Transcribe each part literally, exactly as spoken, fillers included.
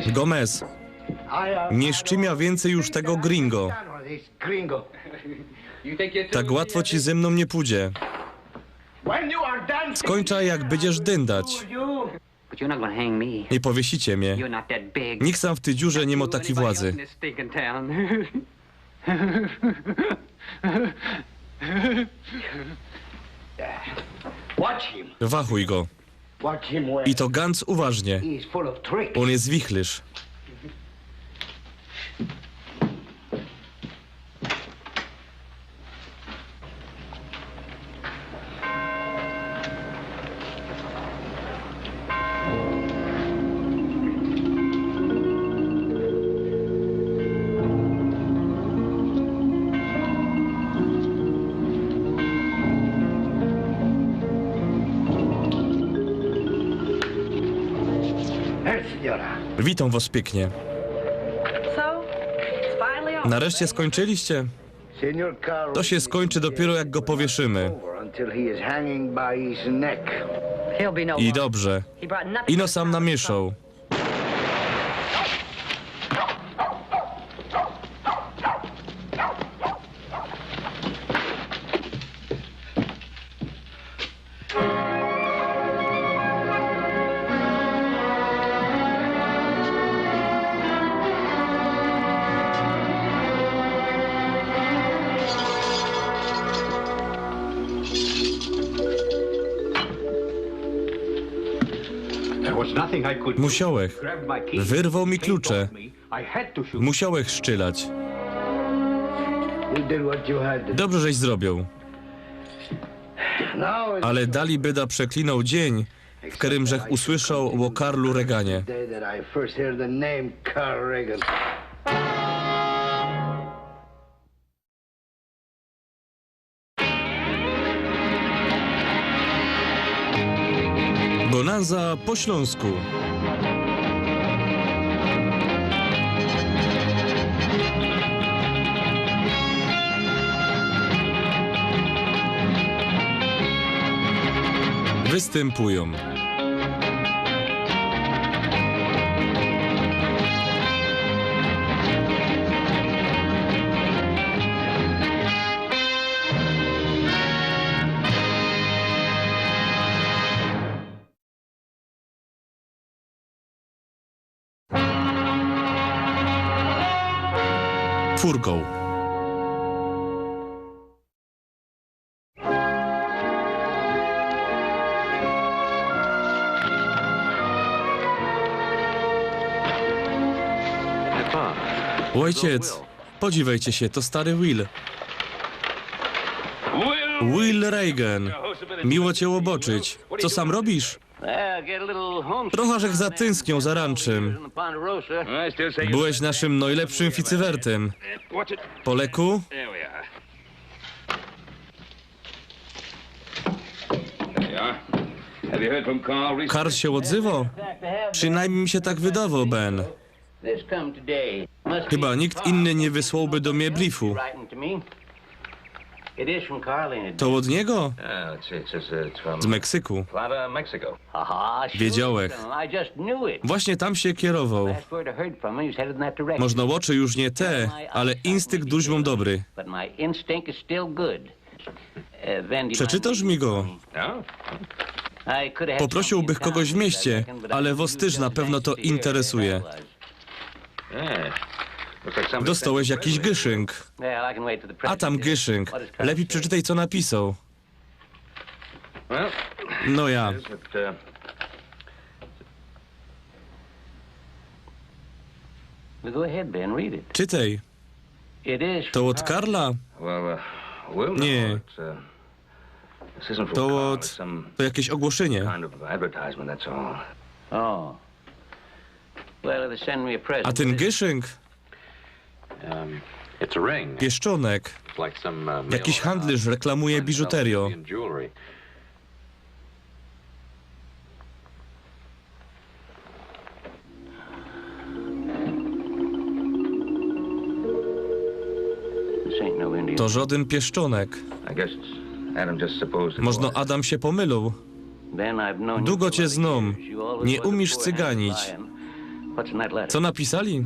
Gomez, nie szczymia więcej już tego gringo. Tak łatwo ci ze mną nie pójdzie. Skończę, jak będziesz dyndać. Nie powiesicie mnie. Nikt sam w tej dziurze nie ma takiej władzy. Wachuj go. I to ganz uważnie. On jest wichlerz. Witam was pięknie. Nareszcie skończyliście? To się skończy dopiero, jak go powieszymy. I dobrze. Ino sam namieszał. Musiałech. Wyrwał mi klucze. Musiałech szczylać. Dobrze żeś zrobił. Ale dali byda przeklinał dzień, w kerym żech usłyszał ô Karlu Reaganie. Bonanza po śląsku. Występują Furgą. Ojciec, podziwajcie się, to stary Will. Will Reagan. Miło cię oboczyć. Co sam robisz? Trochę żech zatynsknił za ranczym. Byłeś naszym najlepszym ficywertym. Po leku? Karl się odzywał? Przynajmniej mi się tak wydawało, Ben. Chyba nikt inny nie wysłałby do mnie briefu. To od niego? Z Meksyku. Wiedziałech. Właśnie tam się kierował. Można oczy już nie te, ale instynkt duś mōm dobry. Przeczytasz mi go? Poprosiłbych kogoś w mieście, ale wos tyż na pewno to interesuje. Dostałeś jakiś gyszynk. A tam gyszynk. Lepiej przeczytaj, co napisał. No ja. Czytej. To od Karla? Nie. To od... To jakieś ogłoszenie. A ten gyszynk? Pieszczonek. Jakiś handlarz reklamuje biżuterię. To żodyn pieszczonek. Możno Adam się pomylił. Dugo cię znōm. Nie umisz cyganić. Co napisali?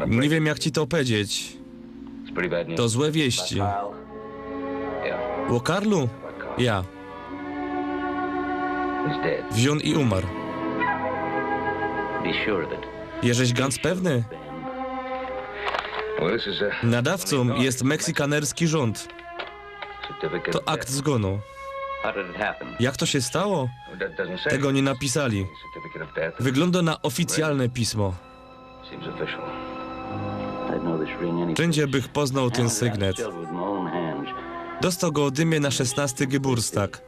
Nie wiem, jak ci to powiedzieć. To złe wieści. O Karlu? Ja. Wziął i umarł. Jeżeś ganz pewny? Nadawcą jest meksykanerski rząd. To akt zgonu. Jak to się stało? Tego nie napisali. Wygląda na oficjalne pismo. Wszędzie bych poznał ten sygnet. Dostał go ode mnie na szesnasty Geburtstag.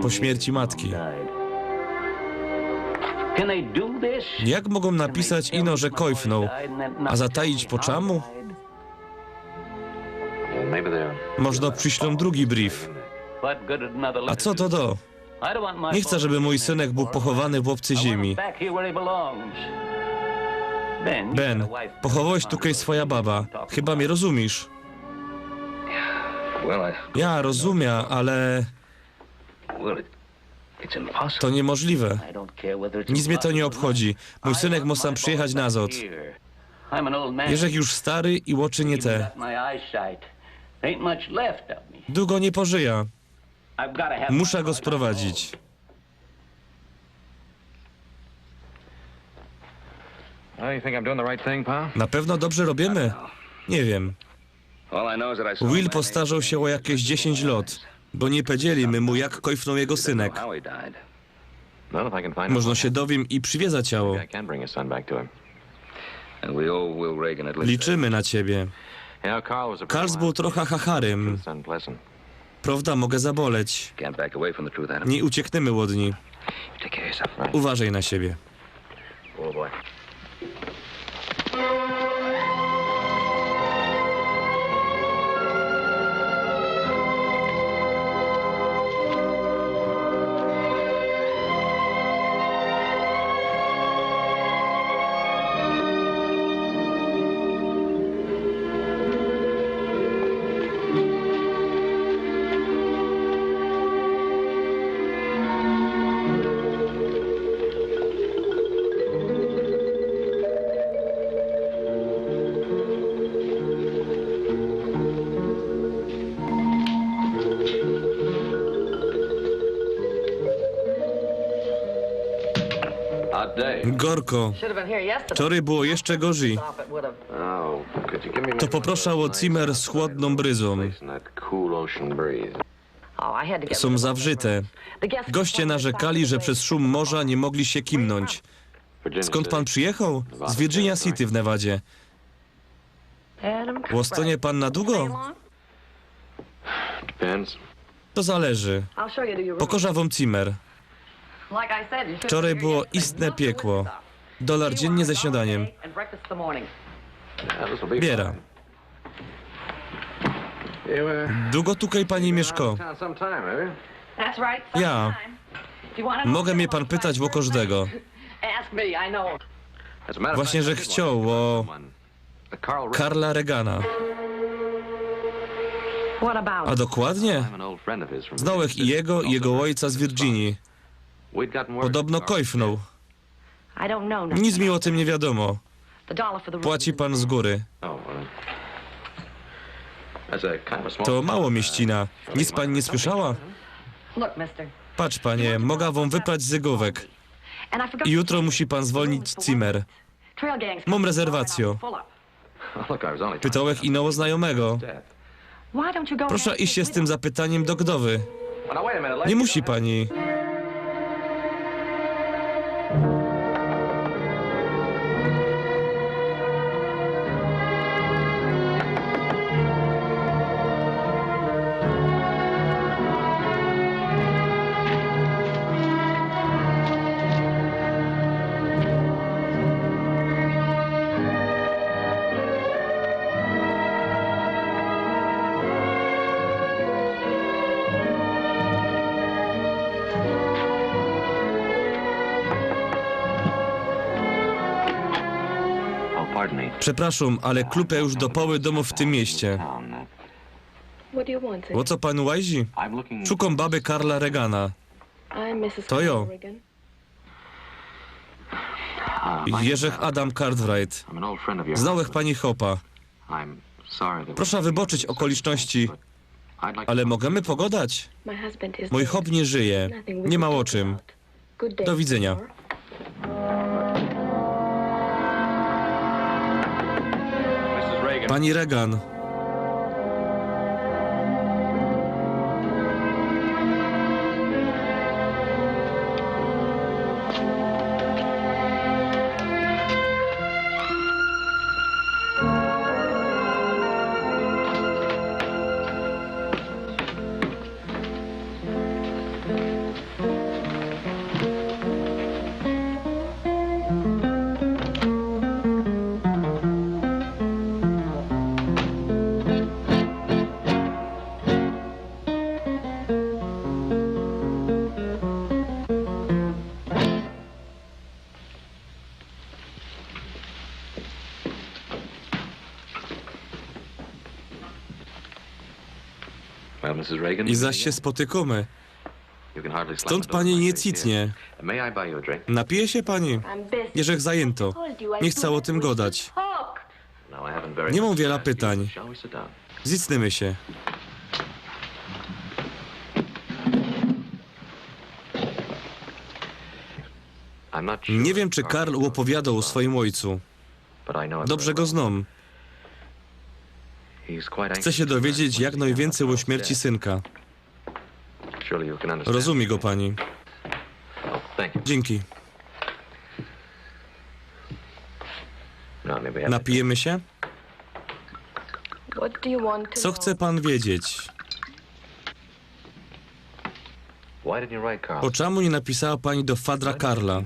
Po śmierci matki. Jak mogą napisać ino, że kojfnął, a zataić po czamu? Może przyślą drugi brief. A co to do? Nie chcę, żeby mój synek był pochowany w obcej ziemi. Ben, pochowałeś tukej swoja baba. Chyba mnie rozumisz. Ja rozumiem, ale to niemożliwe. Nic mnie to nie obchodzi. Mój synek może sam przyjechać nazad. Jeżech już stary i oczy nie te. Długo nie pożyjã. Muszę go sprowadzić. Na pewno dobrze robimy? Nie wiem. Will postarzał się o jakieś dziesięć lat, bo nie powiedzieli my mu, jak kojfnął jego synek. Może się dowiem i przywiezę ciało. Liczymy na ciebie. Karl był trochę hacharym. Prawda może zaboleć. Nie uciekniemy od niej. Uważaj na siebie. Gorko. Wczoraj było jeszcze gorzej. To poproszał o cymer z chłodną bryzą. Są zawrzyte. Goście narzekali, że przez szum morza nie mogli się kimnąć. Skąd pan przyjechał? Z Virginia City w Nevadzie. Ostanie pan na długo? To zależy. Pokorzę wam cymer. Wczoraj było istne piekło. Dolar dziennie ze śniadaniem. Biera. Długo tukej pani mieszko? Ja. Mogę mnie pan pytać o kożdego. Właśnie, że chciał o Karla Reagana. A dokładnie? Znałech i jego, i jego ojca z Virginii. Podobno kojfnął. Nic mi o tym nie wiadomo. Płaci pan z góry. To mało mieścina. Nic pani nie słyszała? Patrz, panie, mogę wam wyprać zygowek. I jutro musi pan zwolnić cymer. Mam rezerwacjã. Pytałech ino o znajomego. Proszę iść się z tym zapytaniym do gdowy. Nie musi pani. Przepraszam, ale klub już do połowy domów w tym mieście. O co panu łajzi? Szukam baby Karla Reagana. To jo. Jerzech Adam Cartwright. Znałech pani chopa. Proszã wyboczyć ôkoliczności, ale możymy pogodać? Mōj chop niy żyje. Niy ma ô czym. Do widzynio. Pani Regan. I zaś sie spotykōmy. Stōnd pani niy cytnie. Napije sie pani? Jeżech zajynto. Niy chcã ô tym godać. Niy mōm wiela pytań. Zicnymy sie. Niy wiym, czy Karl ôpōwiodoł ô swojim ôjcu. Dobrze go znōm. Chce sie dowiedzieć jak nojwiyncyj ô śmierci synka. Rozumie go pani. Dziynki. Napijymy sie? Co chce pan wiedzieć? Po czymu niy napisała pani do fadra Karla?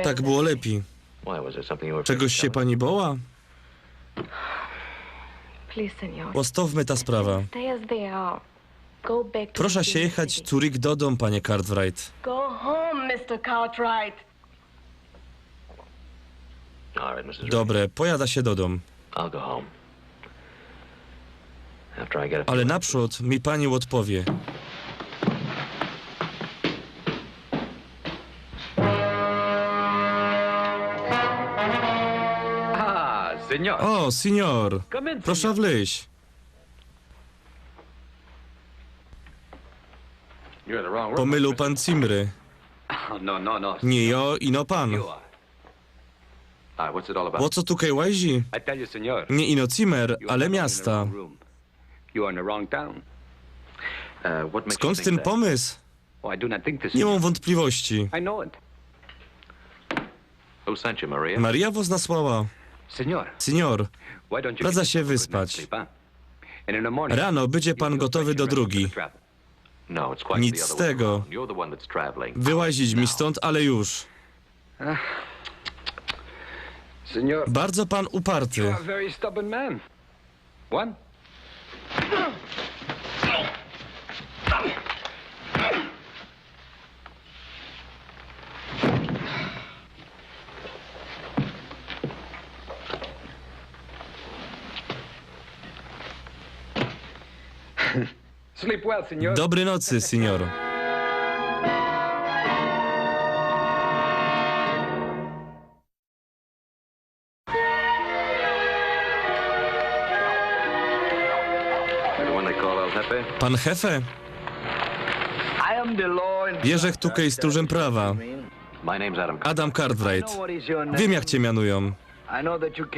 Tak było lepij. Czegoś sie pani boła? Ôstŏwmy ta sprawa. Proszã sie jechać curyk do dōm, panie Cartwright. Dobre, pojada sie do dōm. Ale naprzōd mi pani ôdpowie. Ô, senior. Proszã wlyź. Pōmyliōł pan cimry. Niy jo, ino pan. Ô co tukej łazi? Niy ino cimer, ale miasta. Skōnd tyn pōmysł? Niy mōm wōnpliwości. Maria wŏs nasłała? Senior, radzã sie wyspać. Rano bydzie pan gotowy do drōgi. Nic z tego. Wyłazić mi stōnd, ale już. Bardzo pan uparty. Dobry nocy, senior. Pan jefe? Jeżech tukej stróżym prawa. Adam Cartwright. Wiym, jak cie mianujōm.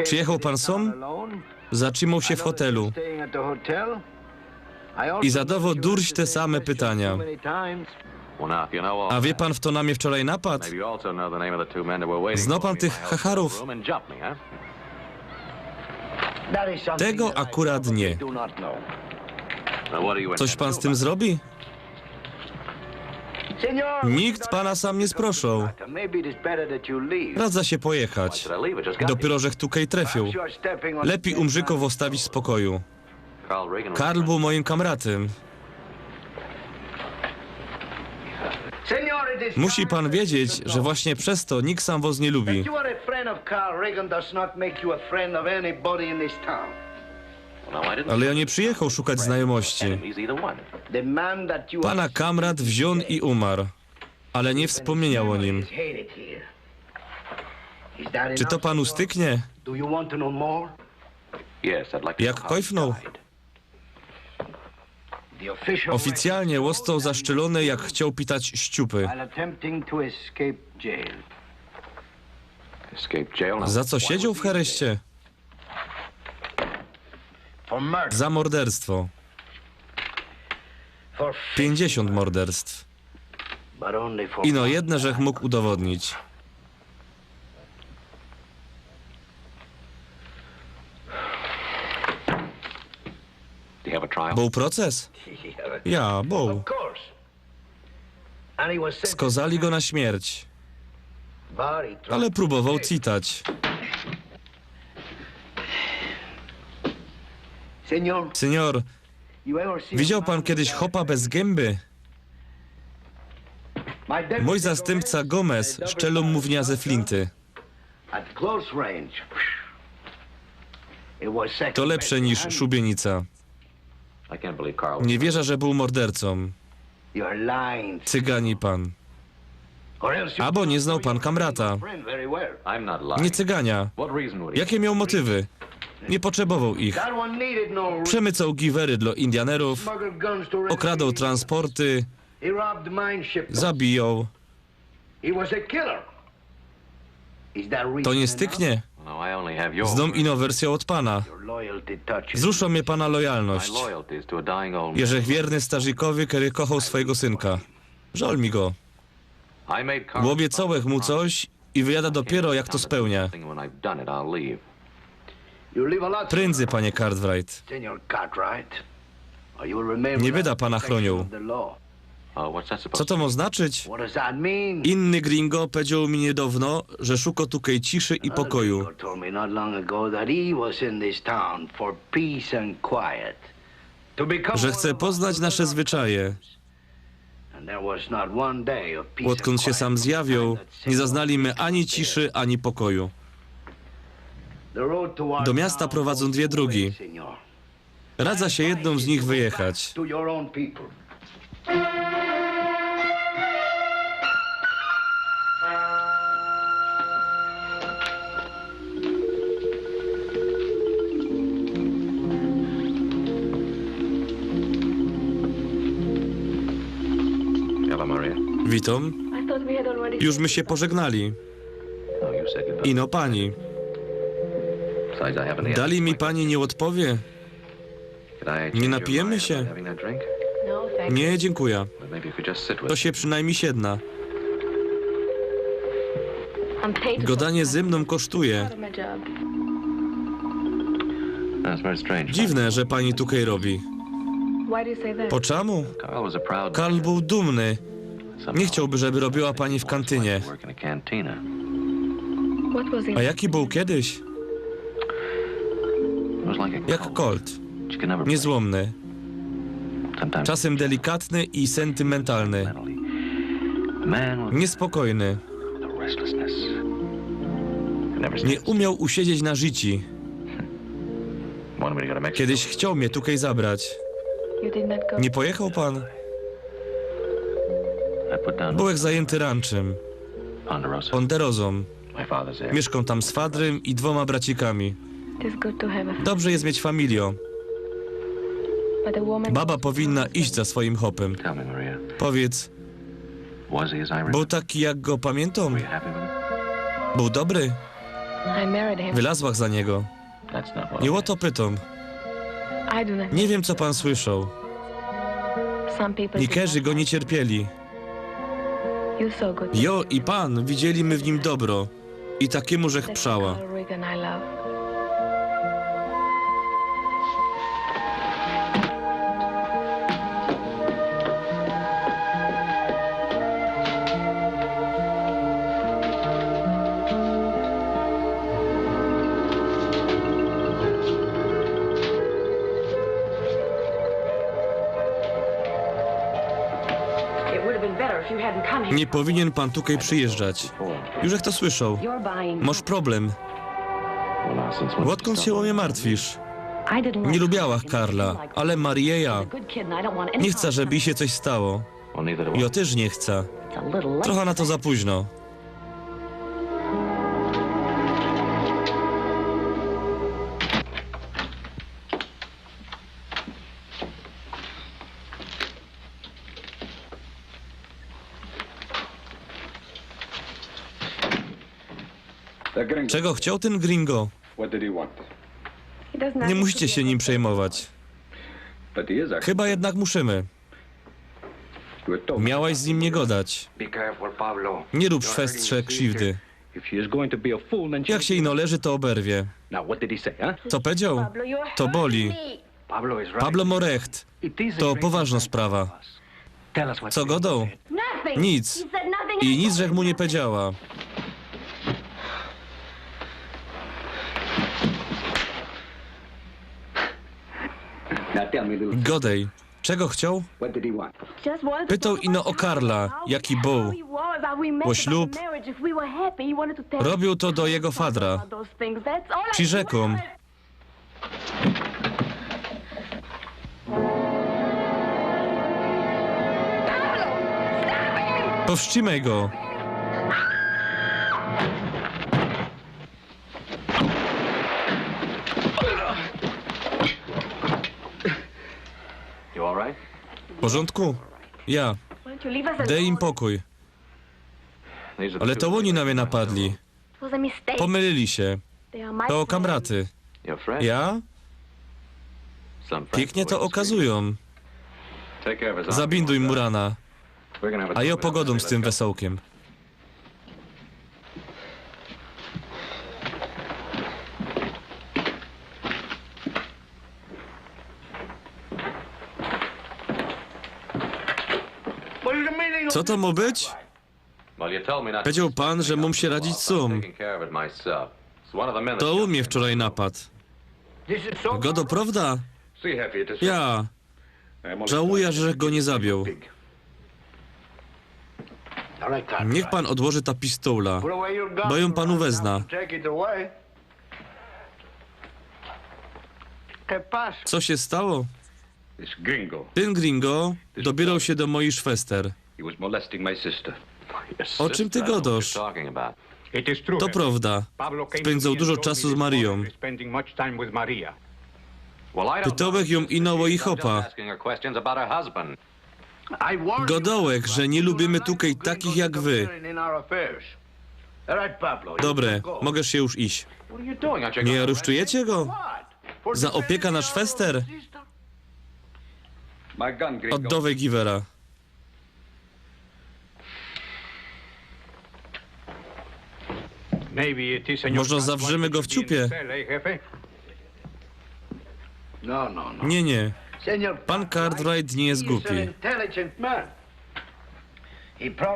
Przijechŏł pan sōm? Zatrzimoł sie w hotelu. I zadŏwoł durś te same pytania. A wiy pan, fto na mie wczoraj napad? Zno pan tych chacharōw? Tego akurat niy. Coś pan z tym zrobi? Nikt pana sam niy sproszoł. Radzã sie pojechać. Dopiero żech tukej trefiył. Lepij umrzikŏw ôstawić w spokoju. Karl bōł mojim kamratym. Musi pan wiedzieć, że właśnie przez to nikt sam wŏs niy lubi. Ale jŏ niy przijechoł szukać znajomości. Pana kamrat wziōn i umar, ale niy wspōmniyjŏł ô nim. Czy to panu styknie? Do you want to know more? Yes, I'd like to Jak know how he kojfnął? died. The official Oficjalnie record ôstōł zaszczelōny, jak chcioł pitać ściupy. While attempting to escape jail. Escaped jail? Za co Why siedział was w he in hereszcie? For murder. Za morderstwo. For Pięćdziesiąt morderstw. But only for Ino jedne żech mōg udowodnić. Did he have a trial? Bōł proces? Ja, bōł. Of course. And he was sentenced. Skazali go na śmierć, But he tried ale to próbował escape. citać. Senior, Senior, you ever see widział a pan man kiedyś without chopa bez gęby? My deputy Mój zastępca Gomez szczelōł mu w niazę flinty. At close range. It was second To lepsze best. niż szubienica. I can't believe Carl. Nie wierzę, że bōł mordercōm. You're lying. Cygani pan. Or else you Abo nie znał pan Kamrata. friend very well. I'm not lying. Nie cygania. What reason would he? Jakie miał motywy? Nie potrzebował ich. That one needed no Przemycał giwery dla Indianerów, smuggled guns to okradał transporty, He robbed mine ship. zabijał. He was a killer. Is that reason To nie enough? styknie. No, I only have yours. Znōm ino wersyjõ ôd pana. Your loyalty touches. Wzrusza mie pana My lojalność. loyalty is to a dying old Jeżech wierny starzykowi, kery kochoł swojego synka. Żal mi go. I made Carl Ôbiecołech mu coś i wyjada dopiero, jak to spełnia. When I've done it, I'll leave. You leave a lot. Prędzy, panie Cartwright. Senior Cartwright. Or you will remain Nie without byda pana protection chrōniōł. of the law. Uh, what's that supposed Co to mō znaczyć? What does that mean? Inny gringo powiedzioł mi niydŏwno, że szuko tukej ciszy i Another pokoju. gringo told me not long ago that he was in this town for peace and quiet. To become Że one chce of us poznać nasze zwyczaje. And there was not one day of peace and Ôdkōnd sie quiet. sam zjawiōł, niy zaznali my ani ciszy, ani pokoju. The road toward Do miasta town prowadzōm dwie drogi. Senior. Radza sie jednōm z nich wyjechać. To your own people. Hello, Maria. Witōm. I thought we had already Już my sie pożegnali. Oh, you said goodbye. Ino pani. Besides, I haven't the Dali mi pani niy ôdpowie? Could I Nie change napijemy your mind się? about having that drink? No, thank Nie, dziynkuja. But maybe you could just sit with To sie przynajmnij siedna. I'm paid to Godanie ze mnōm kosztuje. Part of my job. That's very strange. Dziwne, że pani tukej robi. Why do you say that? Po czamu? Carl was a proud Karl bōł dumny. Niy chciołby, żeby robiła pani w kantynie. Work in a cantina. What was he? A jaki bōł kejś? It was like a Jak kolt. You could never Niyzłōmny. Sometimes Czasym delikatny i sentymentalny. mentally. Man with Niyspokojny. the restlessness. Never Niy umioł usiedzieć na życi. Wanted me to go to Mexico. Kejś chcioł mie tukej zabrać. You did not go. Niy pojechoł pan? I put down Bōłech zajynty ranczym. Ponderosa. Ponderozōm. My father's there. Miyszkōm tam z fadrym i dwōma bracikami. It is good to have a Dobrze je mieć familijõ. but a woman. Baba powinna iść za swojim chopym. Tell me, Maria, Powiydz, was he as I remember? bōł taki, jak go pamiyntam? Were you happy with him? Bōł dobry? I married him. Wylazłach za niego. That's not what Niy I ô to pytōm. I do not. Niy wiym, co pan słyszał. Some people. Niykerzy go niy cierpieli. You so good. Jo i pan widzieli my w nim dobro. I takimu żech przała. Carl Regan I love. It would have been better if you hadn't come here. Niy powinien pan tukej przijyżdżać. Już żech to słyszał. You're buying. Masz problem. Well, now, since when Ôdkōnd sie ô mie martwisz? I didn't Niy like lubiałach Karla, ale Marię ja. The good kid and I don't want any Niy chcã, żeby ji sie coś stało. Well, neither do I. Jo tyż niy chcã. It's a little late. Trocha na to za późno. Czego chciał ten gringo? Nie musicie się nim przejmować. Chyba jednak musimy. Miałaś z nim nie gadać. Nie rób szwestrze krzywdy. Jak się ino leży, to oberwie. Co powiedział? To boli. Pablo ma recht. To poważna sprawa. Co gadał? Nic. I nic żech mu nie powiedziała. Godej. Czego chciał? Pytał ino o Karla, jaki był. O ślub. Robił to do jego fadra. Przyrzekam. Powstrzymaj go. W porządku? Ja. Dej im pokój. Ale to oni na mnie napadli. Pomylili się. To kamraty. Ja? Pięknie to okazują. Zabinduj mu rana. A ja pogodzę z tym wesołkiem. Co to ma być? Powiedział pan, że mam się radzić sam. To u mnie wczoraj napadł. Godo prawda? Ja. Żałuję, że go nie zabił. Niech pan odłoży ta pistola, bo ją panu wezna. Co się stało? Ten gringo dobierał się do mojej szwester. O czym ty gadasz? To prawda. Spędzał dużo czasu z Marią. Pytołech ją ino o ich chopa. Godołek, że nie lubimy tukej takich jak wy. Dobre, możesz się już iść. Nie aresztujecie go? Za opieka na szwester? Oddawaj giwera. Może zawrzymy go w ciupie? Nie, nie. Pan Cartwright nie jest głupi.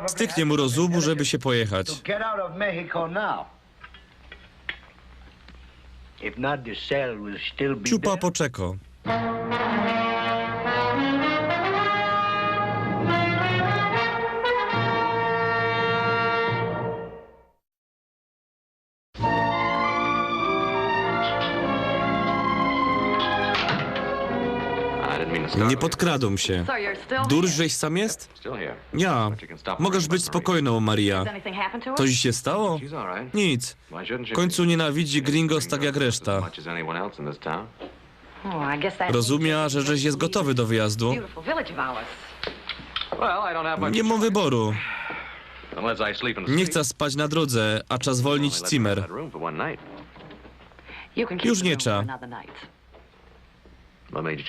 Styknie mu rozumu, żeby się pojechać. Ciupa poczeko. Nie podkradą się. Durżeś sam jest? Ja. Możesz być spokojną, Maria. Coś ci się stało? Nic. W końcu nienawidzi gringos tak jak reszta. Rozumiem, że żeś jest gotowy do wyjazdu. Nie mam wyboru. Nie chcę spać na drodze, a trzeba zwolnić cymer. Już nie trzeba.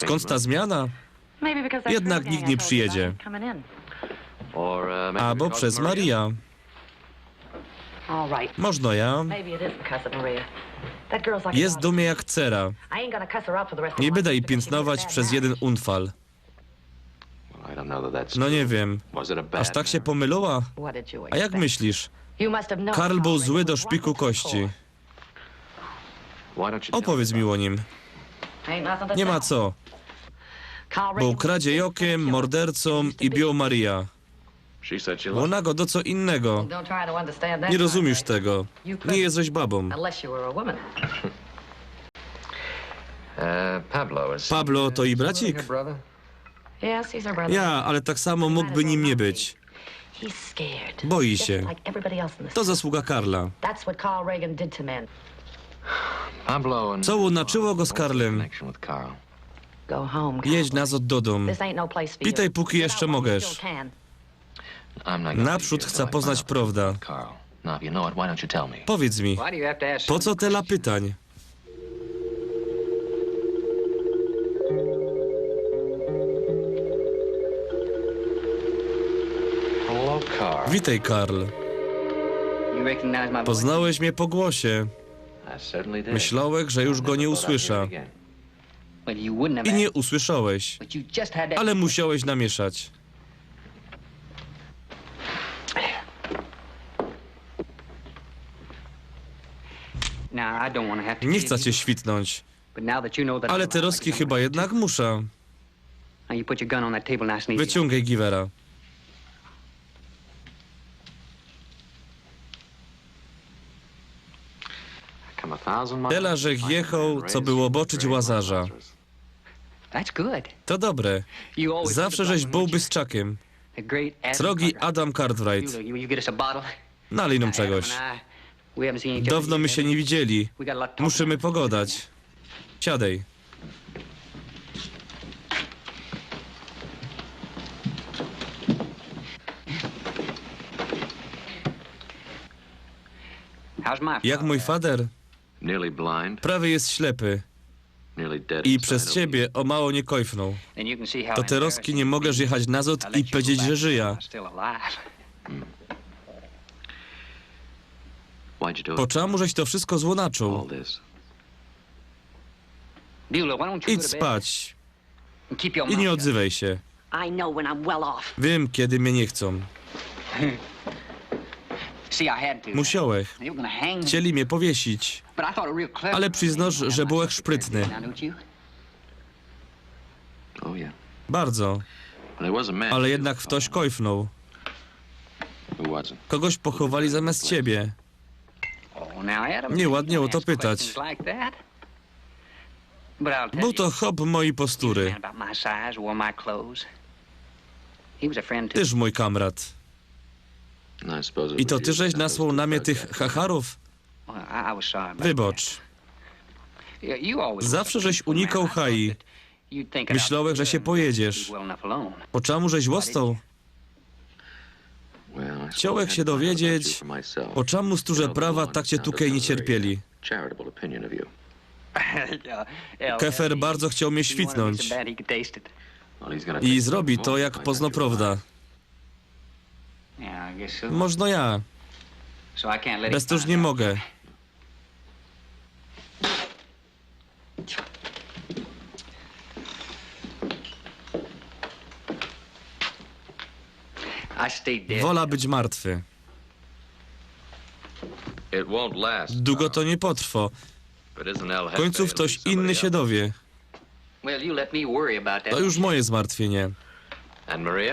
Skąd ta zmiana? Jednak nikt nie przyjedzie. Albo przez Maria. Można ja. Jest do mnie jak cera. Nie będę jej piętnować przez jeden unfall. No nie wiem. Aż tak się pomyliła? A jak myślisz? Karl był zły do szpiku kości. Opowiedz mi o nim. Nie ma co. Był kradziejokiem, mordercą i bił Maria. Ona go do co innego. Nie rozumiesz tego. Nie jesteś babą. Pablo to i bracik? Ja, ale tak samo mógłby nim nie być. Boi się. To zasługa Karla. Co łączyło go z Karlem? Jedź nazad do dom. Pitaj, póki jeszcze możesz. Naprzód chcę poznać prawdã. Now, if you know it, why don't you tell me? Powiedz mi, po co tyle pytań? Hello, Carl. Witaj, Karl. Poznałeś mnie po głosie. I certainly did. Myślałeś, że już go nie usłyszę. I nie usłyszałeś, ale musiałeś namieszać. Nie chcę cię świtnąć, ale Teroski chyba jednak muszę. Wyciągaj Givera. Tyle, żech jechał, co było oboczyć łazarza. To dobre. Zawsze żeś był bysczakiem. Srogi Adam Cartwright. Nalej nam czegoś. Dawno my się nie widzieli. Musimy pogadać. Siadaj. Jak mój fader? Prawie jest ślepy. I przez ciebie o mało nie kojfnął. To Teroski nie mogesz jechać nazad i powiedzieć, że żyje. Po czemu żeś to wszystko złonaczył? Idź spać i nie odzywaj się. Wiem, kiedy mnie nie chcą. Musiałech. Chcieli mnie powiesić, ale przyznasz, że byłech szprytny. Bardzo. Ale jednak ktoś kojfnął. Kogoś pochowali zamiast ciebie. Nieładnie o to pytać. Był to chłop mojej postury. Tyż mój kamrat. I to ty żeś nasłał na mnie tych chacharów? Wybacz. Zawsze żeś unikał Hai. Myślałech, że się pojedziesz. Po czemu żeś ostał? Chciałech się dowiedzieć, po czemu stróże prawa tak cię tukej nie cierpieli. Kefer bardzo chciał mnie świtnąć. I zrobi to, jak pozno prawda. Można ja. Bez to już nie mogę. Wola być martwy. Długo to nie potrwa. W końcu ktoś inny się dowie. To już moje zmartwienie.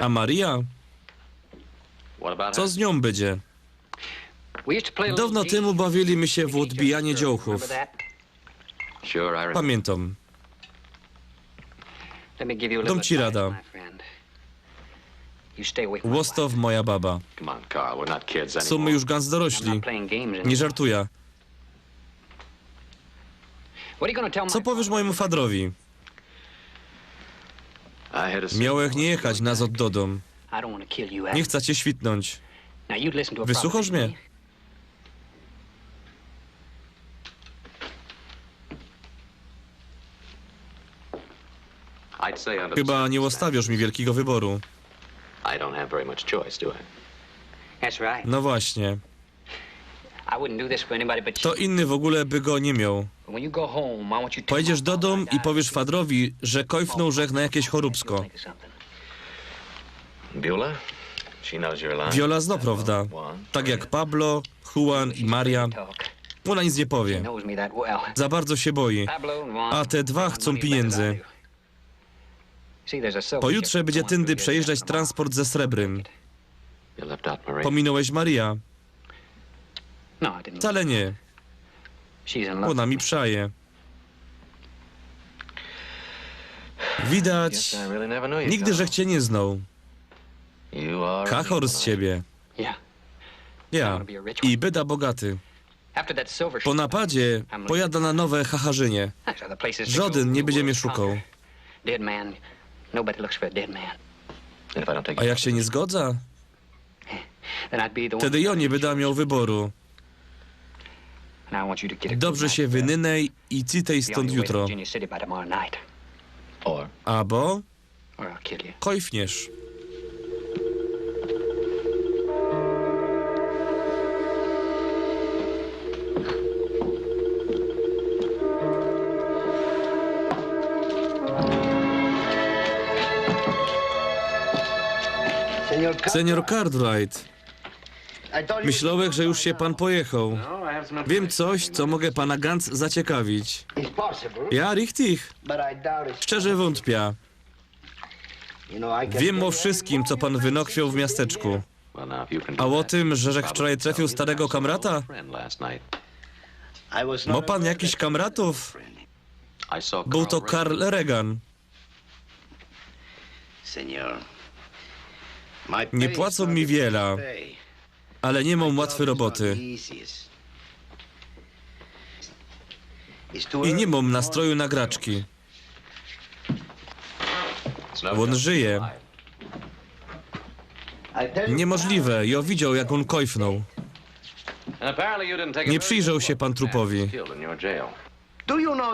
A Maria? Co z nią będzie? Dawno tymu bawili my się w odbijanie dziołchōw. Pamiętam. Dōm ci rada. Ôstow moja baba. Sōm my już gans dorośli. Nie żartuja. Co powiesz mojemu fadrowi? Miałech nie jechać nazod do dōm. Nie chcę cię świtnąć. Wysłuchasz mnie? Chyba nie ôstawisz mi wielkiego wyboru. No właśnie. To inny w ogóle by go nie miał. Pojedziesz do dōm i powiesz fadrowi, że kojfnął żech na jakieś choróbsko. Viola zna prawda. Tak jak Pablo, Juan i Maria. Ôna nic nie powie. Za bardzo się boi. A te dwa chcą pieniędzy. Pojutrze bydzie tyndy przejeżdżać transport ze srebrym. Pominōłeś Maria? Wcale nie. Ôna mi przaje. Widać, nigdy żech cię nie znał. Chachor z ciebie. Ja. I byda bogaty. Po napadzie pojada na nowe chacharzynie. Żodyn nie bydzie mie szukał. A jak się nie zgodzę? Wtedy jo niy byda mioł wyboru. Dobrze sie wynynej i cytej stōnd jutro. Abo kojfniesz. Senior Cartwright, myślołech, że już sie pan pojechoł. Wiym coś, co mogę pana ganz zaciekawić. Ja, richtig? Szczerze wątpia. Wiym ô wszyskim, co pan wynochwiōł w miasteczku. A ô tym, że żech wczoraj trefiył starego kamrata? Mŏ pan jakichś kamratōw? Bōł to Karl Reagan. Niy płacōm mi wiela, ale niy mōm łatwyj roboty. I niy mōm nastroju na graczki. Ôn żyje. Niymożliwe, jo widzioł, jak ôn kojfnōł. Niy przijrzoł sie pan trupowi.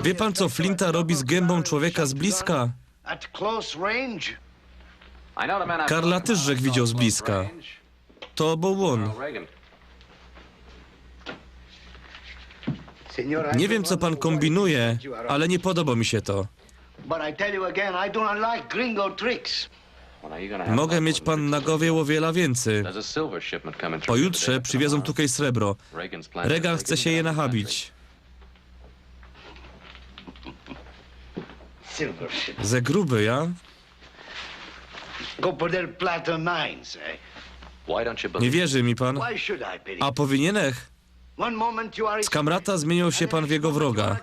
Wiy pan, co flinta robi z gybōm człowieka z bliska? Karla tyż żech widzioł z bliska. To bōł ôn. Niy wiym, co pan kōmbinuje, ale niy podobŏ mi sie to. Mogã mieć pan na gowie ô wiela wiyncyj. Pojutrze prziwiozōm tukej srebro. Reagan chce sie je nachabić. Ze gruby, ja? Niy wierzi mi pan? A powiniynech? Z kamrata zmiynioł sie pan w jego wroga.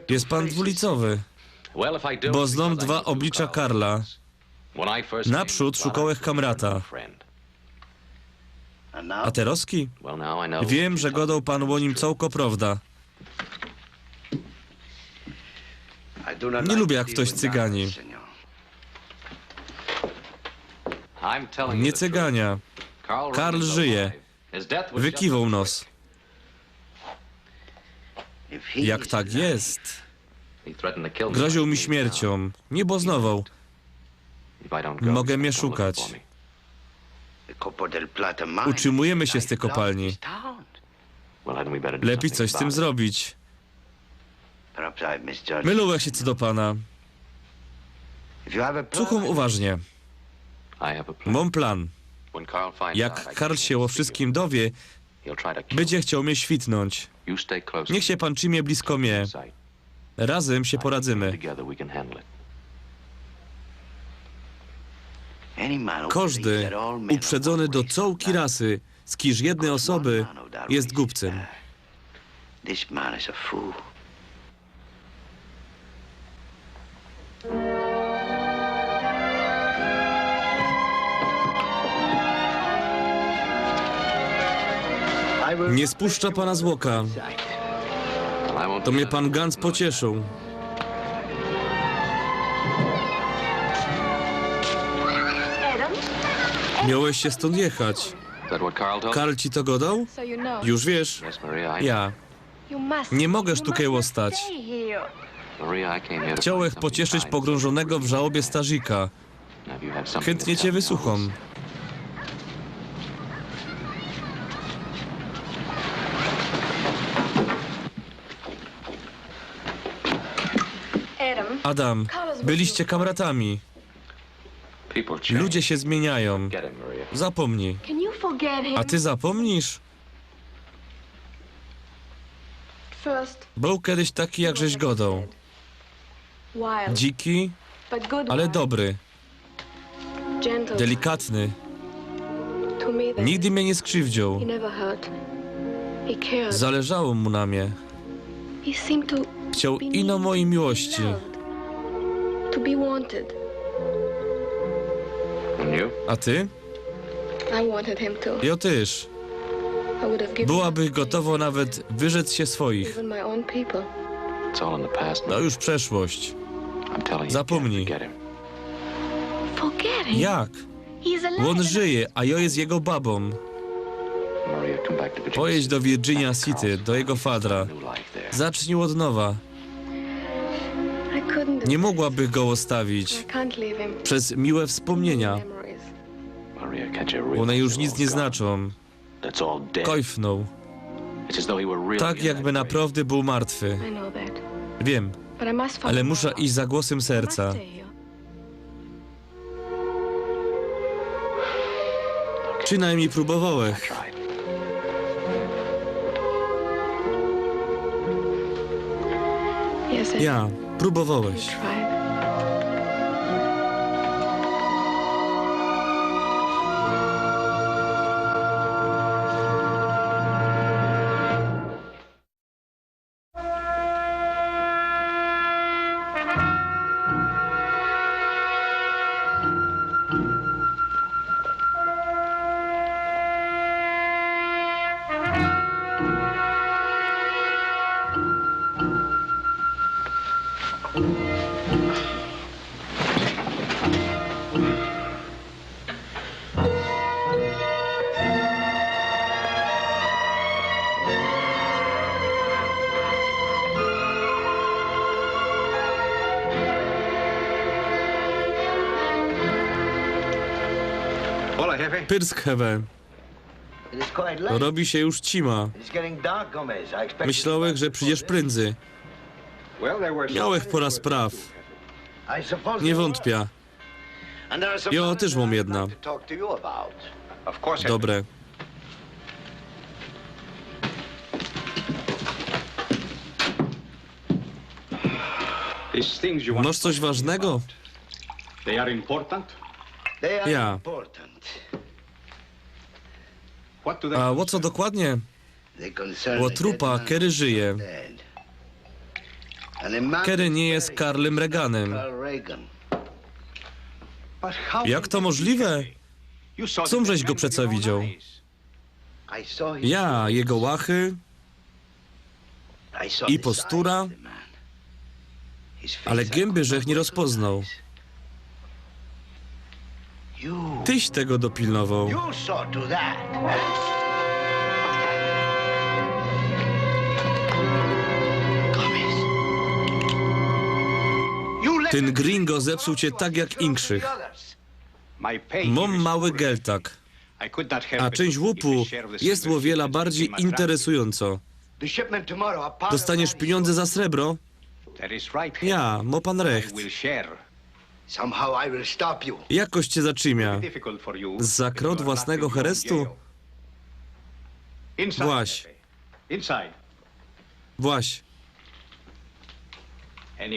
Jest pan dwulicowy. Bo znōm dwa ôblicza Karla. Naprzōd szukołech kamrata. A terŏzki? Wiym, że gŏdoł pan ô nim cołko prŏwda. Niy lubiã, jak ftoś cygani. Niy cyganiã. Karl żyje. Wykiwoł nos. Jak tak jest? Groziōł mi śmierciōm. Niy błŏznowoł. Mogã mie szukać. Utrzimujymy sie z tyj kopalni. Lepij coś z tym zrobić. Mylołech sie co do pana. Słuchōm uważnie. Mōm plan. Jak Karl sie ô wszyskim dowie, bydzie chcioł mie świtnōńć. Niych sie pan trzimie blisko mie. Razym sie poradzymy. Kożdy, uprzedzōny do cołkij rasy, z kij jednyj ôsoby, jest gupcym. Niy spuszczã pana z ôka. To mie pan ganz pocieszył. Miołeś sie stōnd jechać. Karl ci to gŏdoł? Już wiysz. Ja. Niy mogesz tukej ôstać. Chciołech pocieszyć pogrōnżōnego w żałobie starzika. Chyntnie cie wysłuchōm. Adam, byliście kamratami. Ludzie sie zmiynijōm. Zapōmnij. A ty zapōmnisz? Bōł kedyś taki, jak żeś gŏdoł. Dziki, ale dobry. Delikatny. Nigdy mie niy skrziwdzioł. Zależało mu na mie. Chcioł ino mojij miłości. A ty? Jo tyż. Byłabych gotowo nawet wyrzec sie swoich. To już przeszłość. Zapōmnij. Jak? Ôn żyje, a jo jest jego babōm. Pojedź do Virginia City, do jego fadra. Zacznij ôd nowa. Niy mogłabych go ôstawić. Bez miłe wspōmniynia. Ône już nic niy znaczōm. Kojfnōł. Tak, jakby naprŏwdy bōł martwy. Wiym, ale musza iś za głosym serca. Przinajmnij prōbowałech. Ja, prōbowałech. Pyrsk, Hewe. Robi sie już cima. Myślałech, że przidziesz prędzyj. Miałech pora spraw. Niy wōntpia. Jo, tyż mōm jedna. Dobre. Mosz coś ważnego? Ja. A ô co dokładnie? Ô trupa, kery żyje. Kery niy jest Karlym Reaganym. Jak to możliwe? Sōm żeś go przeca widzioł. Ja, jego łachy i postura, ale gymby żech niy rozpoznał. Tyś tego dopilnowoł. Tyn gringo zepsuł cie tak jak inkszych. Mōm mały geltak. A czynść łupu jest ô wiela bardzij interesujōnco. Dostaniesz piniōndze za srebro? Ja, mŏ pan recht. Jakoś cie zatrzimia. Za krot własnego herestu? Właś. Właś.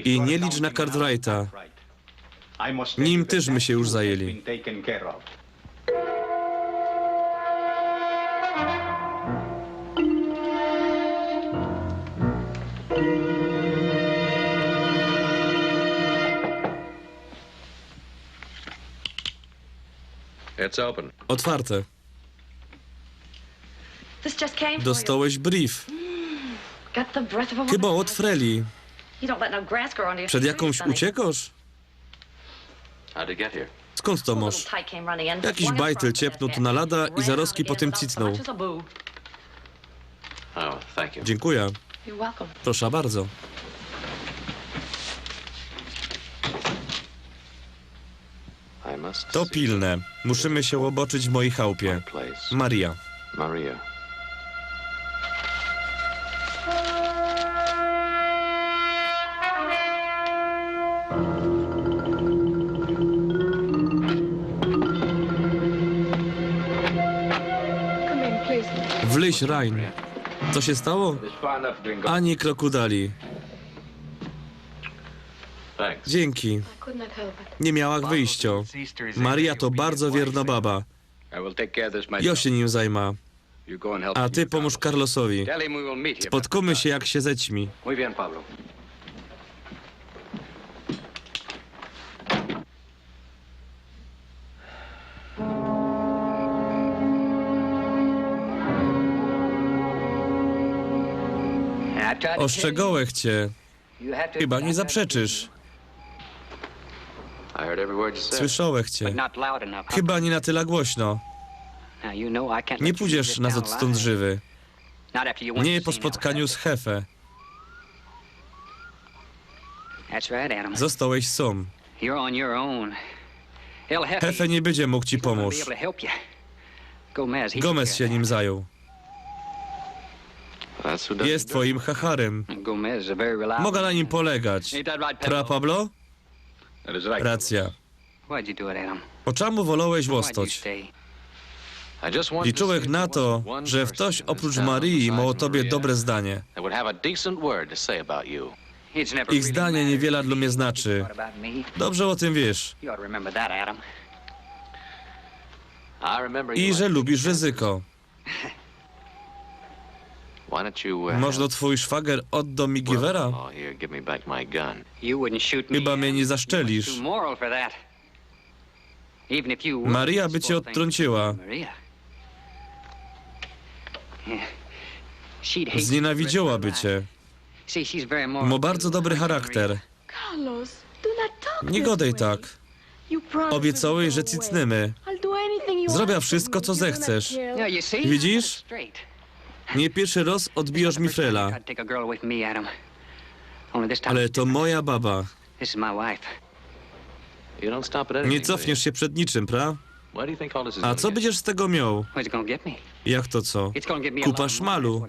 I niy licz na Cartwrighta. Nim tyż my sie już zajyli. Otwarte. Dostołeś brief. Chyba ôd Freli. Przed jakōmś uciekŏsz? Skōnd to mŏsz? Jakiś bajtel ciepnōł tu na lada i zarŏzki potym cycnōł. Dziynkuja. Prosza bardzo. To pilne. Musimy sie ôboczyć w mojij chałpie. Maria. Wlyź, Ryan. Co sie stało? Ani kroku dalij. Dziynki. Niy miałach wyjściŏ. Maria to bardzo wiyrnŏ baba. Jŏ sie niym zajmã. A ty pōmōż Carlosowi. Spotkōmy sie, jak sie zećmi. Ôstrzegŏłech cie. Chyba niy zaprzeczysz. Słyszałech cię. Chyba nie na tyle głośno. Nie pójdziesz nazod stąd żywy. Nie po spotkaniu z Hefe. Zostałeś sam. Hefe nie będzie mógł ci pomōż. Gomez się nim zajął. Jest twoim hacharem. Mogę na nim polegać. Pra, Pablo? Racja. Po czemu wolałeś ôstoć? Liczyłech na to, że ftoś ôprōcz Marii mŏ ô tobie dobre zdanie. Ich zdanie niewiela dlō mie znaczy. Dobrze ô tym wiysz. I że lubisz ryzyko. Może twōj szwagier ôddŏ mi giwera? Chyba mie niy zaszczelisz. Maria by cię odtrąciła. Znienawidziałaby cię. Mŏ bardzo dobry charakter. Nie godej tak. Ôbiecałeś, że cicnymy. Zrobiã wszystko, co zechcesz. Widzisz? Niy piyrszy rŏz ôdbijŏsz mi frela. Ale to moja baba. Niy cofniesz sie przed niczym, pra? A co bydziesz z tego mioł? Jak to co? Kupa szmalu.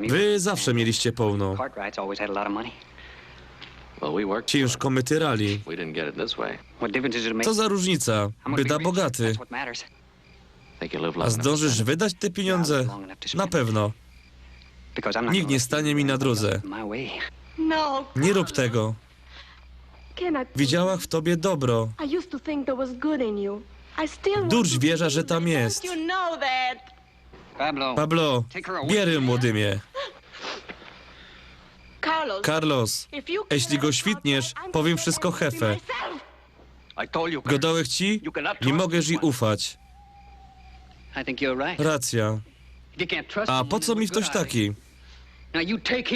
Wy zawsze mieliście połno. Ciynżko my tyrali. Co za rōżnica? Byda bogaty. A zdążysz wydać te piniōndze? Na pewno. Nikt niy stanie mi na drōdze. Niy rōb tego. Widziałach w tobie dobro. Do dziś wierzã, że tam jest. Pablo, bier jōm ôdy mie. Carlos, jeśli go świtniesz, powiym wszystko Hefe. Godałech ci? Niy mogesz ji ufać. Racja. A po co mi ftoś taki?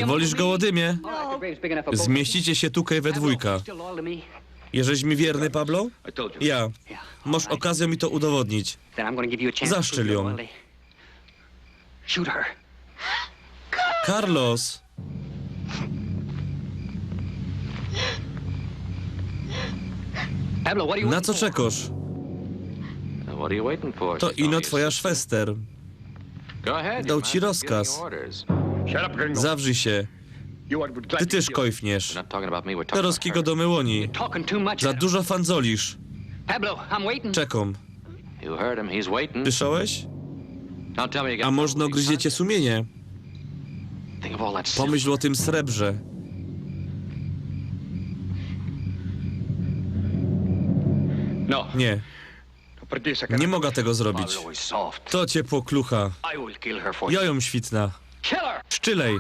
Wolisz go ôdy mie? Zmiyścicie sie tukej we dwōjka. Jeżeś mi wierny, Pablo? Ja. Mŏsz ôkazjõ mi to udowodnić. Zaszczel jōm. Carlos! Na co czekŏsz? To ino twoja szwester. Dał ci rozkaz. Zawrzyj sie. Ty tyż kojfniesz. Terŏz kij godōmy ô ni. Za dużo fandzolisz. Czekōm. Słyszałeś? A może gryzie cie sumienie? Pomyśl ô tym srebrze. Niy. Niy mogã tego zrobić. To ciepło klucha. Jŏ jōm świtnã. Szczylej.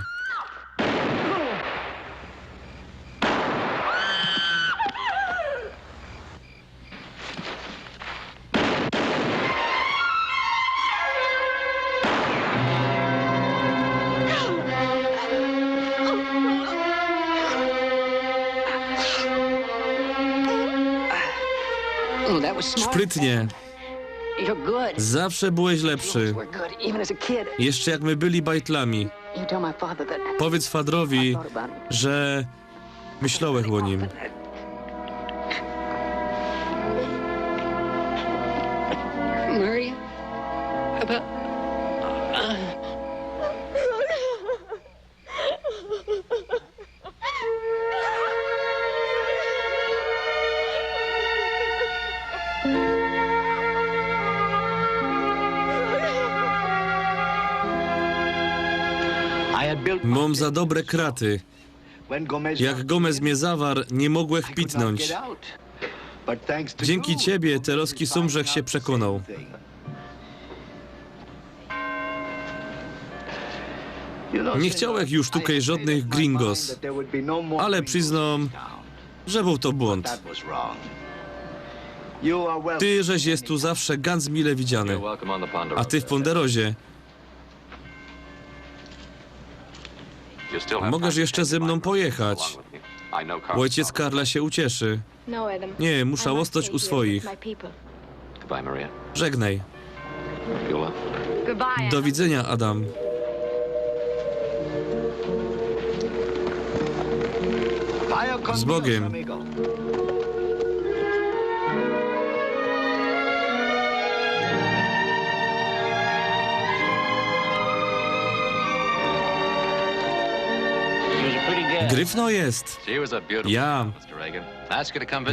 Sprytnie. Zawsze byłeś lepszy. Jeszcze jak my byli bajtlami. Powiedz fadrowi, że myślałech ô nim. Mōm za dobre kraty. Jak Gomez mie zawar, niy mogłech pitnōńć. Dziynki ciebie terŏz kij sōm żech sie przekōnoł. Niy chciałech już tukej żodnych gringos, ale przyznōm, że bōł to błōnd. Ty żeś jest tu zawsze ganc mile widziany. A ty w Ponderozie. Możesz jeszcze ze mnōm pojechać. Ojciec Karla się ucieszy. Nie, muszała ostać u swoich. Żegnaj. Do widzenia, Adam. Z Bogiem. Gryfno jest. Ja.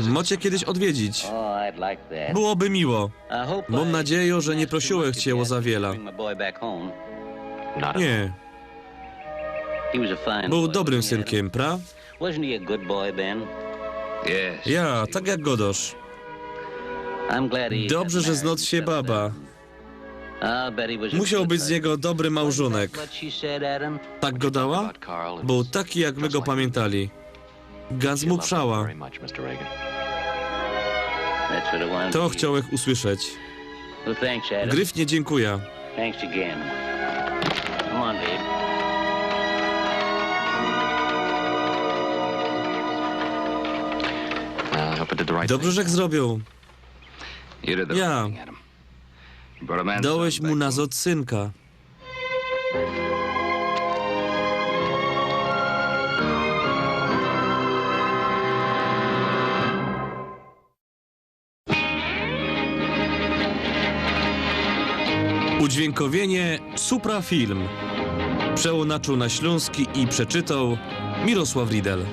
Mocie kiedyś odwiedzić. Byłoby miło. Mam nadzieję, że nie prosiłech cię o za wiele. Nie. Był dobrym synkiem, pra? Ja, tak jak godosz. Dobrze, że znod się baba. Musiał być z niego dobry małżonek. Tak godała? Był taki, jak my go pamiętali. Gaz mu przała. To chciałech usłyszeć. Gryfnie dziękuję. Dobrze, żech zrobił. Ja. Dałeś mu nazod synka. Udźwiękowienie Suprafilm. Przełōnaczył na ślōnski i przeczytoł Mirosław Riedel.